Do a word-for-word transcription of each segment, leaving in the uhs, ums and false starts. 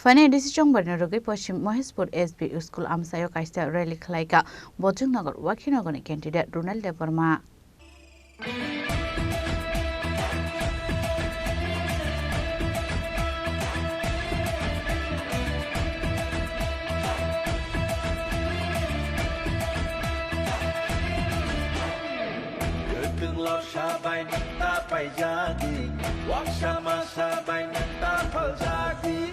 Phainai D C Chongbarino rwgwi Poschim Moheshpur S B school amchaio kaisa rally khlaikha Bojongnagar Wakhinogorni candidate Runel Debbarma. Kwthwng lorsa bai nwng ta paijadi, waksa masa bai nwng ta phaljadi.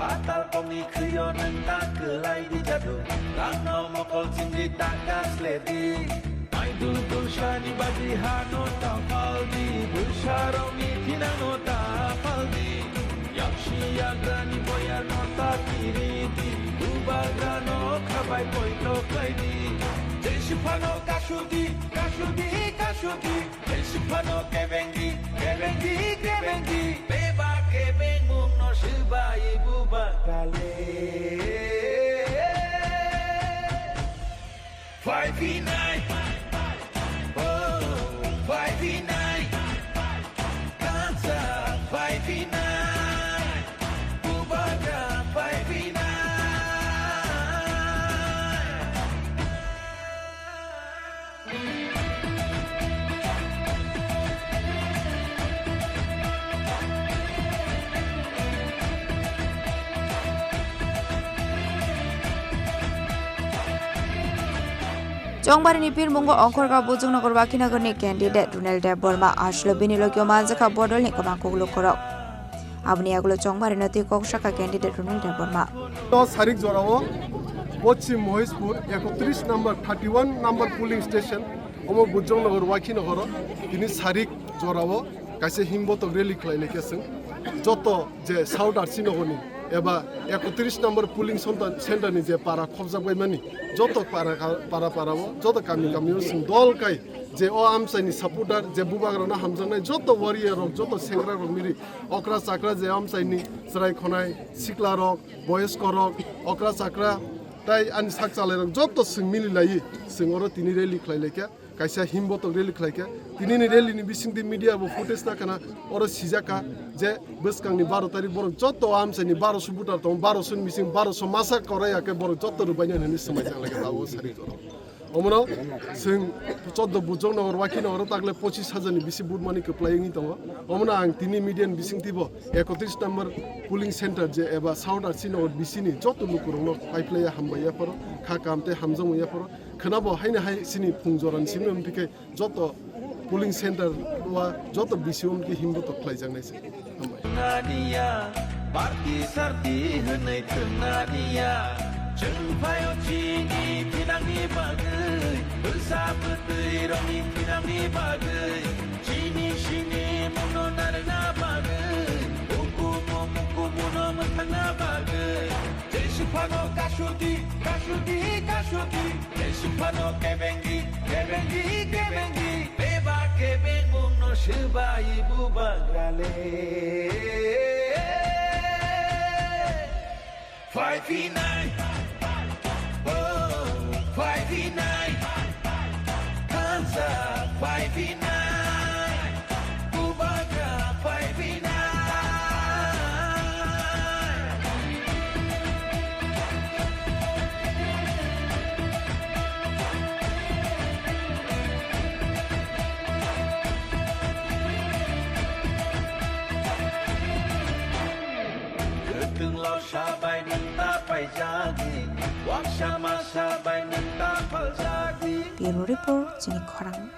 Patal kongni khwio nwng ta kwlai di jadu, langno mokol chimdi ta kasledi. Maidul tulsani badi hano ta paldi, bwsarokni thinangno ta paldi. Yaksi yagrani boyarno ta kiridi, bubagrano khabai poito khlaidi. Jesiphano kasudi, kasudi, kasudi. Jesiphano kebengdi, kebengdi, kebengdi. Beba kebengmungno swbai bubagrale. Five nine. Oh, five nine. Kansa five nine. Bubagra five nine. Chongbarini pirmungo ongkhorkha Bojongnagar Wakhinogorni candidate Runel Debbarma, aswkle bini logio manjakha bodolni kwbang kuklukorok. Aboni yagulo Chongbarino twi kok sakha candidate Runel Debbarma. O sarik jorao Poschim Moheshpur ekotris number, thirty one number polling station, omo Bojongnagar Wakhinogoro tini sarik jorao kaisa himbotok rally khlai laikha chwng. Joto je South R C nogorni eba ekotris number polling sonta-, center ni je para khopjak bai mani, joto para ka-, para para o, joto kami kami o chwng dol kai je o amchaini supporter, je bubagrano hamjaknai joto warrior rok, joto sengra rok miri, okra chakra je amchaini chwrai khonai sikla rok, boyoskorok, okra chakra, tai ani sak chalairok joto chwng mili laiwi chwng oro tini rally khlai laikha, kaisa himbotok rally khlaikha. Tinini rally ni bisingtwi media bo footage nakhana oro sijakha je bwskangni baro tarik borok joto amchaini baroso voter tongo, baroso ni bising baroso masa korai ya khe borok joto rwbainani hinwi swmai jang laikha tabuk sari jora. Omono chwng choddo Bojongnagar Wakhinogoro tagle pochis hajar ni bisi vote mani kwplai wngwi tongo. Omono ang tini media ni bisingtwi bo ekotris number polling center je eba South R C nogor bisini joto lukurokno paiphlaiya hambai yapharo, kha kaham tei hamjakmung yapharo. Khwnabo haino hai chini phung jorani simi wngphi khe joto polling center wa joto B C O wngkhe himbotok khlaijaknai se. Hambai. Naniya, party sarti hwnwi thwng naniya. Chwng phaio chini thinangni bagwi, bwsa bwtwi rokni thinangni bagwi, chini sini mungno narwkna bagwi, ukumu mukumu no mwthangna bagwi. Jesiphano kasudi, kasudi, kasudi. Jesiphano kebengdi, kebengdi, kebengdi. Beba kebengmungno swbai bubagrale. Five nine. Oh, five nine. Kansa five nine. Bubagra five nine. Kwthwng lorsa bai nwng ta paijadi, waksa masa bai nwng ta phaljadi. Bureau Report, chini khorang.